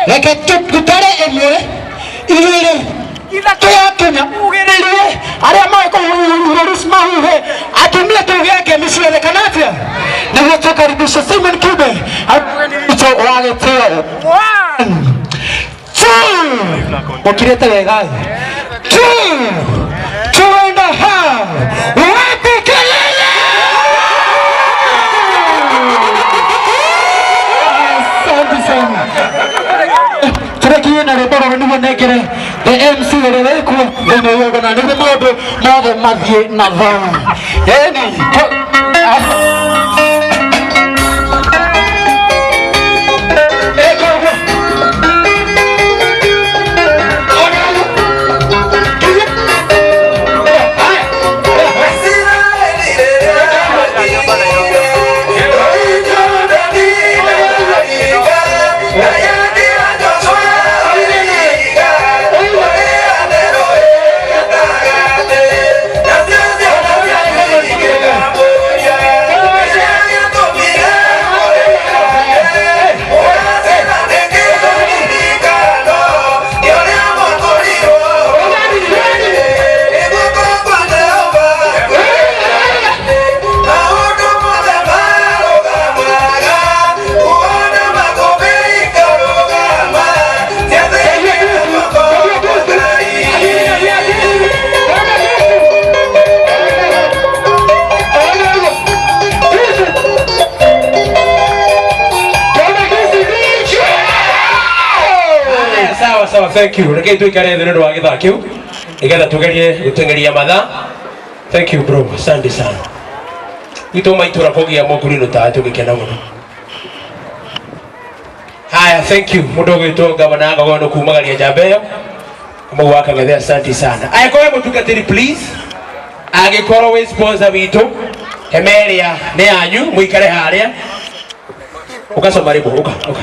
Reke tũtare ĩmwe igĩrĩ ithatũ yakinya ugĩrĩrie arĩa moĩ kũhuhĩrĩria mahuhe atumia tuge ngemi ciothe kana atĩa nĩguo tũkaribisha Simon Kibe witũ wa gĩtĩo. One, two, ũkirĩte wega. Two, two and a half. Wapi kelele? Asante sana. Turekie na rwĩmbo rũrũ nĩguo nengere the The MC ũrĩa wĩkuo thĩinĩ wa igongona nĩguo maũndũ mothe mathiĩ na thayũ. Ĩni Sawa sawa, thank you. Reke tuikare thĩ nĩ ũndũ wa gĩthaa kĩu nĩgetha tũgerie gũteng'eria mathaa. Thank you bro, asante sana. Gwitũ maitũra kũgĩa mũngurino tawe tũgĩkena mũno. Haya, thank you. Mũndũ ũgwĩtwo gavana Ngogono kumagaria njamba ĩyo Kamau wa Kang'ethe, asante sana. Angĩkorwo wĩ mũtungatĩri please, angĩkorwo wĩ sponsor witũ, hema ĩrĩa nĩ yanyu, mũikare harĩa. Ũkacoma rĩmwe, ũka, ũka.